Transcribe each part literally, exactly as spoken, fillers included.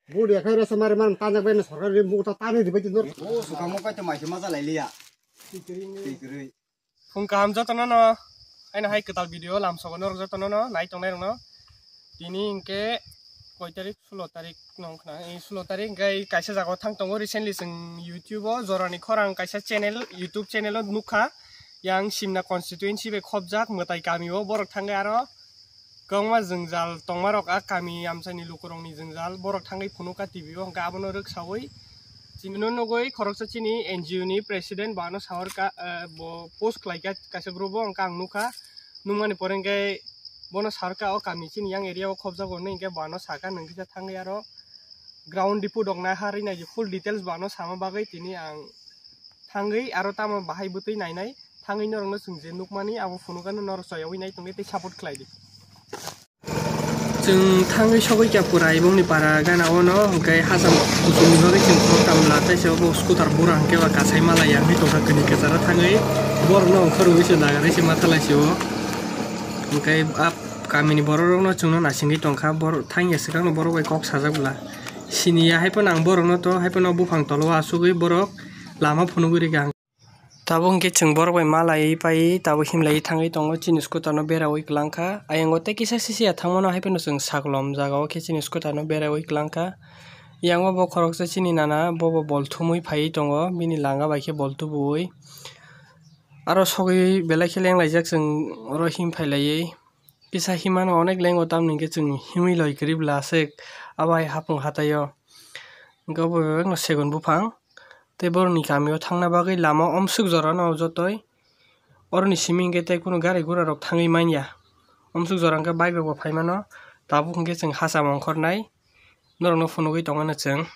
Budi akhai rasa mari man tanjak bai na sarkar ni mugo ta tani di bai tin dor. O sukamo kai to mai se maja lai liya. Twi kwrwi. Phung kaham jotono no. Aina hai kwtal video lamsogo norok jotono no nai tongnai rokno. Tini hinkhe koi tarik? Sulo tarik no wngkha na? Eh, sulo tarik hinkhe kaisa jagao thang tongo. Recently chwng YouTube o Jorani Khorang kaisa channel, YouTube channel o nukha. Yang Simna constituency bai khopjak mwtai kami o borok thangwi aro kwbangma jwngjal tongmarok a kami amchaini lukurokni jwngjal borok thangwi phunukha T V o, hwnkhe abono rwksawi chini no nugwi khoroksa chini N G O ni president bo ano sahorkha, eh, bo post khlaikha kaisa group o, hwnkhe ang nukha. Nukmani pore hwnkhe bono sahorkha o kami chini yang area o khopjago hinwi, hwnkhe bo ano sakha nwng kisa thangwi aro ground report rok naiharwi naidi full details bo ano sama bagwi tini ang thangwi aro tamo bahai bwtwi nainai thangwi norokno chwng je nukmani abo phunukano norok choyawi nai tongdi tei support khlai di. Chwng thangwi sogwi kha pura ibongni para gana ono, hwnkhe hachal kuchukni bagwi chwng khoroktham la, teisa bo scooter bura hwnkhe ba kasai mala yangwi tongkha kwnwi kwcharo thangwi borokno ongkhorwi se nagarwi se mathalai se o. Hwnkhe a kamini borok rokno chwngno naisingwi tongkha, borok thangya swkangno borok bai kok sajak bwla. Siniya hai phano ang borokno to hai phano buphang tolo o achugwi borok lama phunugwi rikha. Tabuk hwnkhe chwng borok bai malaiwi paiwi tabuk himlaiwi thangwi tongo, chini scooter no berawi kwlangkha. Ayang o tei kisa sisiya thangmano hai phano chwng saklom jaga o khe chini scooter no berawi kwlangkha. Yang o bo khoroksa chini nana bobo bol thumwi phaiwi tongo, bini langa bai khe bol tubuwi. Aro sogwi belai khe lenglaijak chwng oro him phailaiwi. Kisa himano onek lengo, tamni hwnkhe chwng himwi loi kwrwi bwla aswk abo hai hapung hatai o. Hwnkhe obo bebakno segon buphang. Tei borokni kamio thangna bagwi lama omswk jorano jotoi. Oroni simi hwnkhe tei kunu gari gura rok thangwi manya. Omswk jora hwnkhe bike rokbo phaimano. Tabuk hwnkhe chwng hacham ongkhornai. Norokno phunugwi tongmano chwng.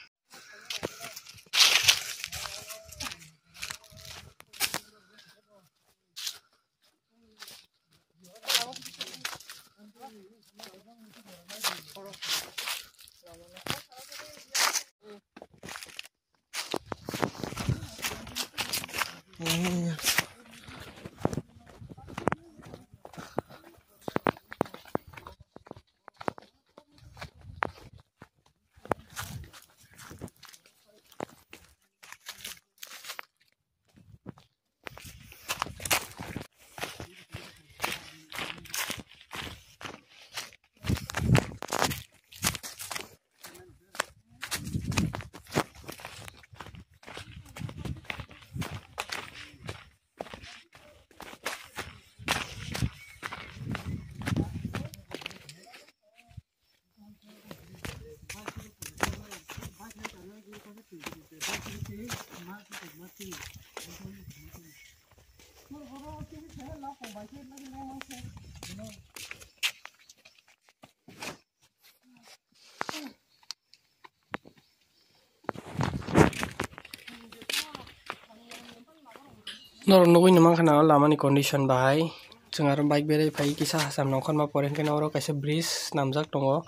Norok nugwi no mankha na o lama ni condition bahai. Chwng aro bike berai phai kisa hacham nongkhorma pore hwnkhe na oro kaisa bridge swnamjak tongo.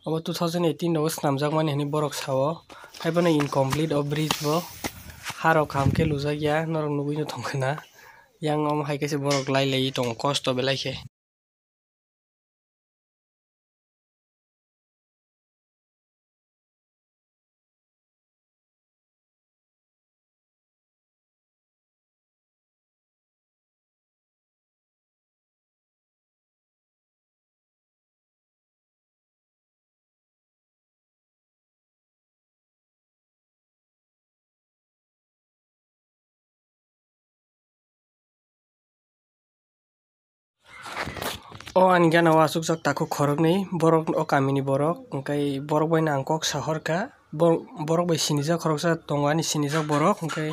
Obo two thousand eighteen rogo swnamjakmani hinwi borok sao. Haiphano incomplete o bridge bo. Harok kaham khe lujakya, norok nugwi no tongkha na. Yang omo hai khe se borok lai laiwi tongo kosto belai khe. O ani gana o achukjak takhuk khoroknwi, borok o kamini borok, hwnkhe borok bai no ang kok sahorkha. Bo-, borok bai sinijak khoroksa tongo, ani sinijak borok, hwnkhe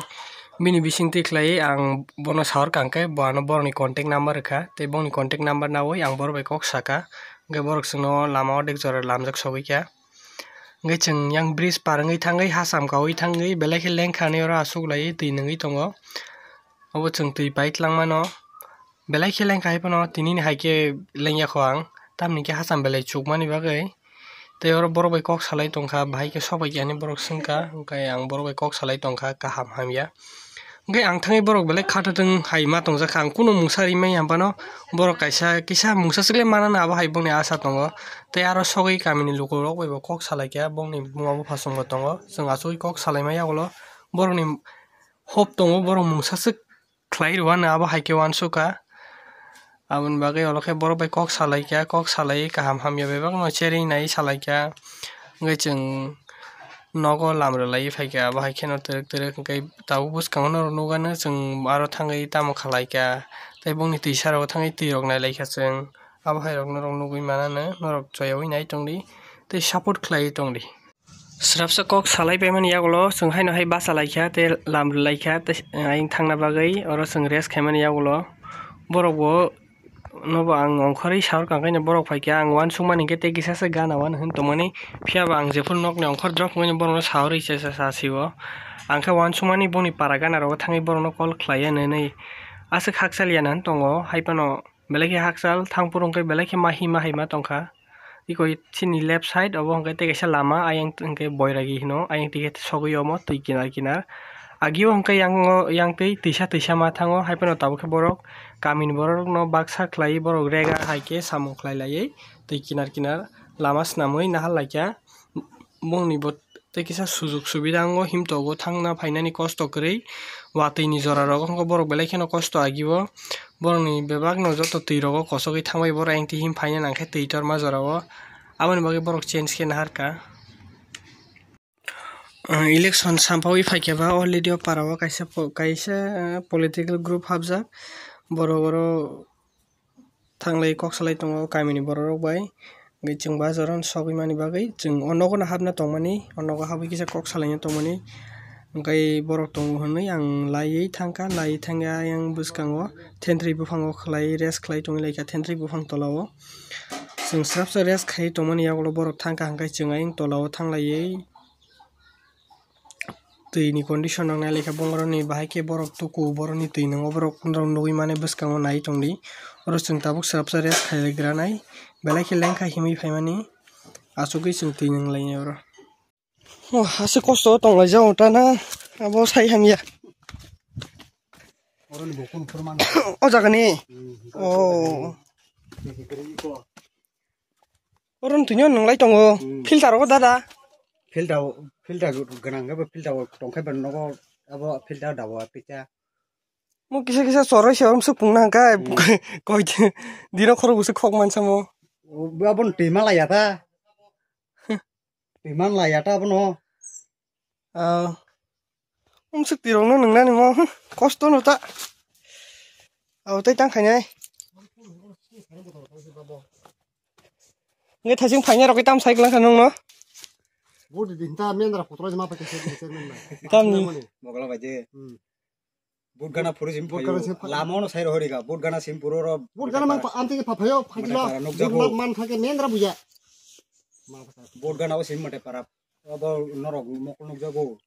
bini bisingtwi khlaiwi ang bono sahorkha, hwnkhe bo ano borokni contact number rwkha, tei bongni contact number naui ang borok bai kok sakha, hwnkhe borok chwngno lama ordek jora lamjak sogwi kha. Hwnkhe chwng yang bridge par wngwi thangwi, hacham kaui thangwi, belai khe lengkha hinwi oro achuk laiwi twi nungwi tongo. Obo chwng twi pai twlangmano. Belai khe lengkha hai phano, tinini hai khe lengya kho ang, tamni khe hacham belai chukmani bagwi. Tei oro borok bai kok salai tongkha, bahai khe sok bai khe ani borok swngkha, hwnkhe ang borok bai kok salai tongkha, kaham hamya. Hwnkhe ang thangwi borok belai khathatwng hai ma tongjakha, ang kunu mungsa rimaya phano borok kaisa kisa mungsa swkle manana abo hai bongni asa tongo. Tei aro sogwi kamini lukurok bai bo kok salaikha, bongni buma bupha chwngbo tongo, chwng achugwi kok salaima yagulo borokni hope tongo, borok mungsa swk khlai rwano abo hai khe uansukha. Aboni bagwi olo khe borok bai kok salaikha, kok salaiwi kaham hamya bebakno cherwi naiwi salaikha. Hwnkhe chwng nogo lam rwlaiwi phaikha, abo hai kheno twrwk twrwk hwnkhe tabuk bwskango norok nukgano chwng aro thangwi tamo khalaikha. Tei bongni twisa rogo thangwi twirok nailaikha chwng. Abo hai rok norok nugwi manano, norok choyaui nai tongdi tei support khlaiwi tongdi. Swrapsa kok salai paimani yagulo chwng haino hai bacha laikha tei lam rwlaikha tei ayang thangna bagwi oro chwng rest khaimani yagulo borok bo nobo ang ongkhorwi sahor kangkhaino borok phaikha, ang uansukmani hwnkhe tei kisa se gana uan hwn tongmani, phiyaba ang jephuru nokni ongkhor drop wngmani borokno sahorwi cha cha cha sio. Ang khe uansukmani bongni para gana rogo thangwi borokno call khlaiya nwnwi aswk hakchal ya nang tongo, hai phano belai khe hakchal thangphuru hwnkhe belai khe mahi mahi ma tongkha. Iko chini left side obo hwnkhe tei kaisa lama, ayang hwnkhe Boiragi hino, ayang twi khe sogwi omo twi kinar kinar. Agio hwnkhe yang o, yang twi twisa twisa ma thango, hai phano tabuk khe borok kamini borok rokno baksa khlaiwi borok rega hai khe samung khlai laiwi twi kinar kinar lama swnamwi nahar laikha. Bongni bo tei kisa sujuk subida wngo, himtogo thangna phainani kosto kwrwi, watwi ni jora rogo hwnkhe borok belai kheno kosto agio. Borokni bebakno joto twi rogo kosogwi thangbai, borok ayang twi him phaina nangkhe twi torma jorao, aboni bagwi borok change khe naharkha. Ah, election sampaui phaikhe ba already o para o kaisa po-, kaisa, ah, political group hapjak, borok oro thanglai kok salai tongo kamini borok rok bai. Hwnkhe chwng bazar o sogwi mani bagwi chwng o nogo no hapna tongmani, o nogo habwi kisa kok salaina tongmani. Hwnkhe borok tongo hwnwi ang laiwi thangkha, laiwi thangya ayang bwskango thentwrwi buphango khlai rest khlai tongwi laikha thentwrwi buphang tola o. Chwng swrapsa rest khai tongmani yagulo borok thangkha hwnkhe chwng ayang tola o thanglaiwi. Twi ni condition rok nai laikha, borok ni bahai khe borok tuku, borok ni twi nwngo, borok nugwi mani bwskango nai tongdi. Oro chwng tabuk swrapsa rest khai gra nai, belai khe lengkha himwi phaimani, achugwi chwng twi nwng lai oro. Oh, aswk kosto tong lai jao ta na, abo sai hamya. O jaga ni? Hmm, oh. Oro twi no nwng lai tongo. Hmm. Filter o dada. Filter, filter gwnang khe bo filter tong khe bo nogo abo filter da bo pisa. Mo kisa kisa choroi se orom suk pung nang kai. Hmm. Koi dino khoro busu khok man samo. Abo twi ma lai ya ta. Twi man lai ya ta abono. Ah. Umsuk tirokno nwngnani mo, hmm, kosto no ta. Abo tei tang khainai. Nge thasing phainai rok tam cycle kha nungno. Budi din ta mendra putro ma pa ke se se men na. Tamni. Mogla baje. Hmm. Bud gana phuru sim Bud gana phayo. Sim phayo. Lama ono sai rohori ga. Bud gana sim puro ro. Bud gana man pa anti ke phayo phajilo. Mate para nukjago. Bud man thake mendra buya. Ma pa. Bud gana o sim mate para. Abo norok mokol nukjago.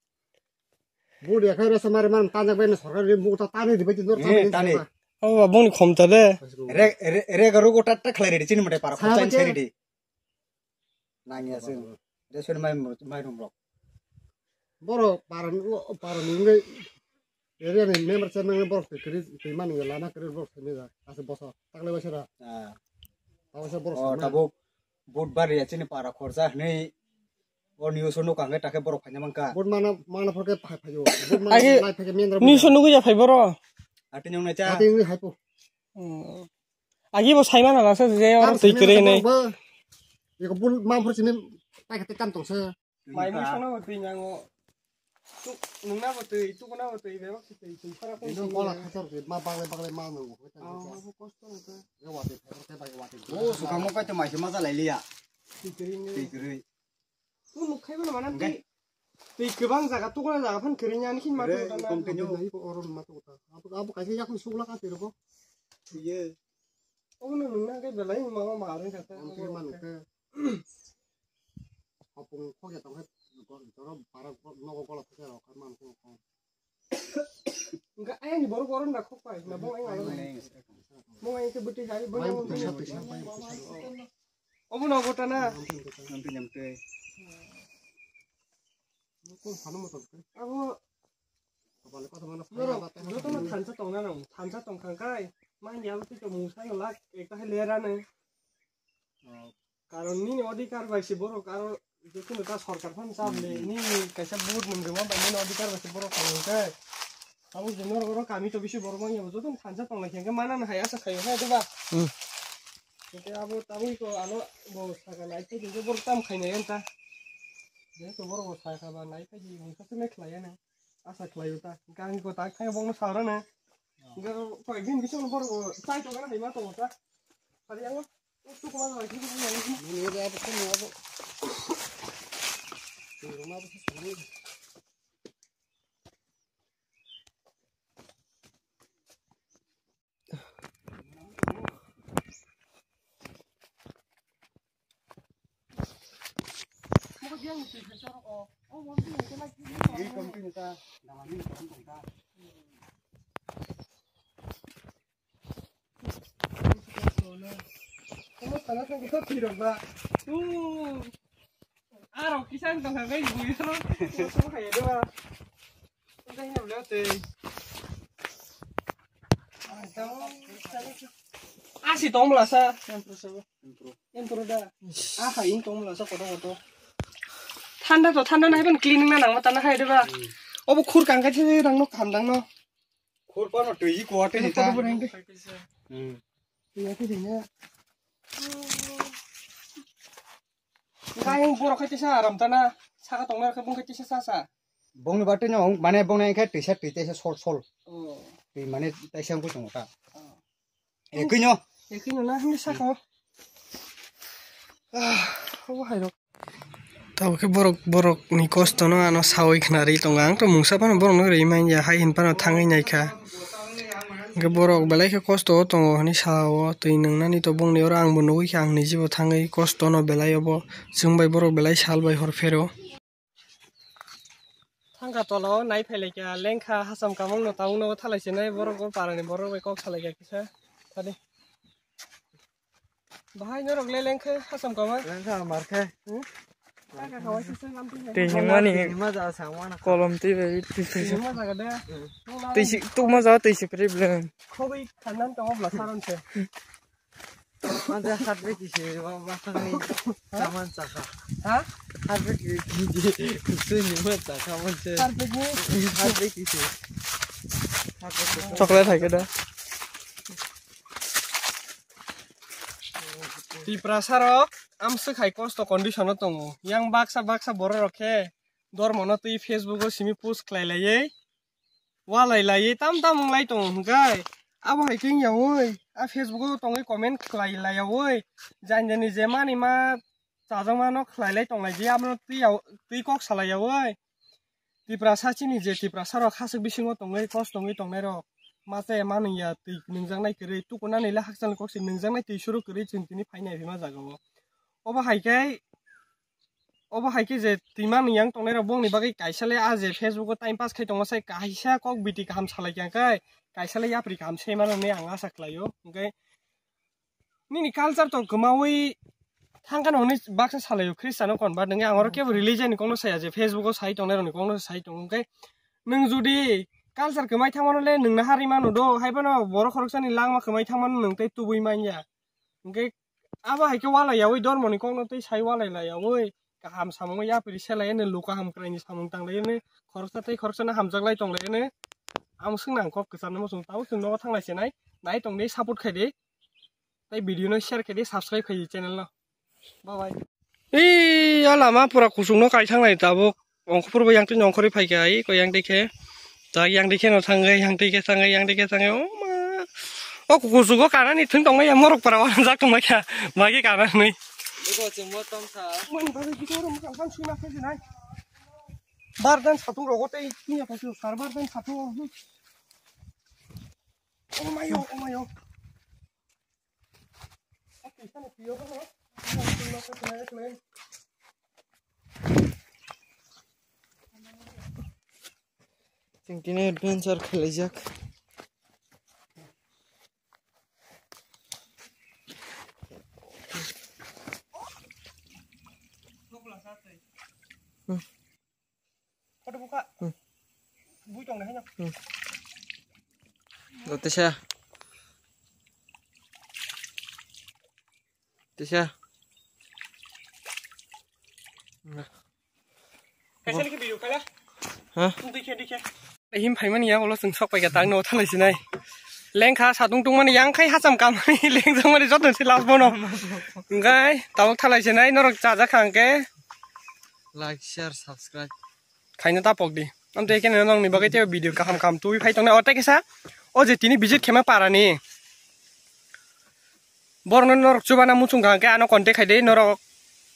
Bud ya khai rasa mare man tanjak bai na sorkar ri bud ta tani di bai tin dor. Eh, tani. Abo bongni khomta de. Re re re garu go tat tat khlai redi chini mate para. Sa khomta baje. Sai redi. Nangya se. Resoni mai mai rum rok. Borok parani o parani wngwi area ni member chairman borok twi kwrwi twi mani wngwi lama kwrwi borok thangwi da aswk bosor taklai bai sera. Ah. Tabuk se borok. Oh, thangma. Tabuk budbar ya chini para khorsa hwnwi o news o nukha hwnkhe takhe borok phaina mankha. Bud mana mana phorkhe phai phaio. Bud mana age lai phai khe mendra news o nukya phai boro. Atini wngna cha. Atini wngwi haipo. Hmm. Agi bo saimano lasa je oro twi kwrwi hinwi. Eko bul mam phor sini tai khe tam tong se. Mai mui sono bo twi nango. Tu nungna bo twi, tu kona bo twi, bebak twi, twi sara ko. Ino kola khasar ke ma bagle bagle ma nango. Ah, ma bo kosto nungka. Ge wate phai ke bai wate. O sukamo kai to mai se ma jalai liya. Twi kwrwi hinwi. Twi kwrwi. Tu nuk khai mano mana twi. Twi kwbang jaga, tu kona jaga phan kwrwi ani khin ma tu. Re, tana. Continue. Dai ko oron ma tu ta. Abu abu kaisa yakni sugla ka twi ro. Iye. Obono nungna khe belai ma ma ma rwng kha ta. Ang khe manu khe. Hopung khokya tong khe joro para nogo gola thokya rok kha manu khe. Wngkha ayang ni borok boron da khok pai na bo ayang. Mo ayang khe bwtwi hai bo. Mai tisa tisa mai tisa. Obono obo ta na. Namtwi namtwi. Abo. Norok jotono thansa tongna nang, thansa tongkha kai, manya abo tei tongmung sai lak ekta hai lerane. Karon nini odhikar bai se borok aro jotono ta sorkar phano chap le, nini kaisa vote nung rwma bai nini odhikar bai se borok khaio hwnkhe. Abo je norok oro kami to bisi borok manya bo jotono thansa tonglai khe hwnkhe manani hai asa khaio hwnkhe diba? Hmm. Hwnkhe abo tabuk ko ano bo saka nai khe hwnkhe borok tamo khainai wngkha. Jehetu borok bo saka ba nai khe di mungsa se nai khlai ya nang. Asa khlaio ta. Hwnkhe ang ko tak thang bokno sa rwna. Hwnkhe koyek din bisingo borok bo chai tongna hai ma tongo ta. Sari ang. Omo sana thang kisa thwi rok ba. Aro kisa tong kha gai bui ro. Omo hai do ba. Udah ya beliau tei. Asi tong mla sa. Yang pro sa. Yang pro da. Ah hai tong mla sa koto koto. Thanda to thanda na heban cleaning na nang ma tana hai de ba. Obo khur kang kai thai rang no khandang no. Khurpano twi kuwa twi ta. Hmm. Twi kuwa twi ne. Ngai borok khai tisa aram tana saka tongna khe bung khai tisa sasa. Bongni ba twi no mane bongni khai tisa twi tisa sol sol. Oh. Twi mane taisa wngwi tongo ta. Oh. Ekwi no. Ekwi no na hini saka. Ah, obo hai rok. Tabuk khe borok, borokni kostono ano sawi khnarwi tongo. Ang to mungsa phano borokno rwi manya, hai hwn phano thangwi naikha. Hwnkhe borok belai khe kosto o tongo hwnwi sa-o, twi nwngnani to bongni oro ang bo nugwi kha, ang nijibo thangwi kostono belai obo. Chwng bai borok belai sal bai hor phero. Thangkha tola o nai phai laikha, lengkha, hacham kamung no tabuk no thalai se nai borok o para ni borok bai kok salai kha kisa. Thani. Bahai norok le lengkhe hacham kama. Lengkha mar khe. Hmm? Kaka kawai sisa lam twi. Twi himani. Twi hima ja sa wana. Kolom twi bai twi twi. Twi hima jaga de. Hmm. Twi si, tu ma ja twi si kri blem. Khogwi khanan tongo bla saron se. Manja hat bai kisi wa wa thangni saman chakha. Ha? Hat bai kisi kusui ni ma chakha manse. Hat bai kisi. Hat bai kisi. Chocolate hai khe da. Tiprasa rok amswk hai kosto condition o tongo. Yang baksa baksa borok rok khe dormo no twi Facebook o simi post khlai laiwi walai laiwi tam tam wng lai tongo hwnkhe abo hai khe wng yaui a Facebook o tongwi comment khlai lai yaui jani jani je mani ma chajakma no khlai lai tong lai di abo no twi kok salai yaui. Tiprasa chini je Tiprasa rok hasik bisingo tongwi kos tongwi tongnai rok ma chaya ma nungya twi nungjaknai kwrwi tukunani le hakchalni kok se nungjaknai twi suru kwrwi chwng tini phainai phima jaga o. Obo hai khe, obo hai khe je twi ma nungya wng tongnai rok bongni bagwi kaisa le a je Facebook o time pass khai tongo sai kaisa kok biti kaham salai kha khe kaisa le yapri kaham se mano hinwi ang asa khlai o. Hwnkhe nini culture to kwmawi thangkha no hwnwi baksa salaio Christian o convert wngwi ang oro kebo religion ni kokno saya je Facebook o sai tongnai rokni kokno sai tongo hwnkhe nwng jodi culture kwmai thangmano le nwng naharwi mano do haiphano borok khoroksani langma kwmai thangmano nwng tei tubui manya hwnkhe abo hai khe walai yaui dormoni kokno tei sai walai lai yaui kaham samung yapri selai ani luku kaham kwraini samung tanglai ani khoroksa tei khoroksano hamjaklai tonglai ani ang swngna ang kok kwcharno muchung tabuk chwng nogo thanglai se nai nai tongdi support khaidi. Tei video no share khe di, subscribe khe di channel no. Bye bye. Ee, a lama pura kuchuk no kai thang nai tabuk. Ongkhorpor bo yang twi ongkhorwi phai kha, ee, ko yang dikhe. Ta yang dikhe no thangwi, yang dikhe thangwi, yang dikhe thangwi. O ma. O kuchuk o kanani thwng tong ya morok para wana jak tong kha. Magi kanani. Eko chwngbo tong kha. Mani bagwi kisa oro mwkhang phang sui ma khe nai. Bardan satung rogo tei tini apa sar bardan satung. Oh my god, oh my god. Chwng tini adventure khwlaijak. Hmm. Hmm. Bui tong nai no. Hmm. Lo tisa. Tisa. Kaisa ni video kala. Ha? Tung dikhe dikhe. Him phaimani ya ulo chwng sok paikha tang no thalai sinai. Lengkha satung tungmani yang khai hacham kamani lengjak mani joto se last bono. Ngai tabuk thalai sinai norok chajakha hwnkhe. Like, share, subscribe. Khaina ta pok di. Amtwi khe nini nokni bagwi tei video kaham kaham tubui phai tongnai. O tei kisa o je tini visit khema parani. Borokno norok chubana muchung kha hwnkhe ano contact khai di norok.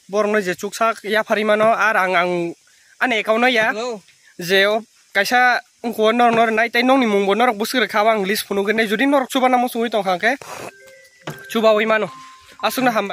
Borokno je chuksak yaphari mano ar ang ang ani account no ya. Hello. Je o kaisa ungkuo norok norok nai tei nokni mungbo norok bwswk rwkha ang list phunugwi nai jodi norok chubana muchungwi tongkha hwnkhe chubaui mano. Aswkno hambai.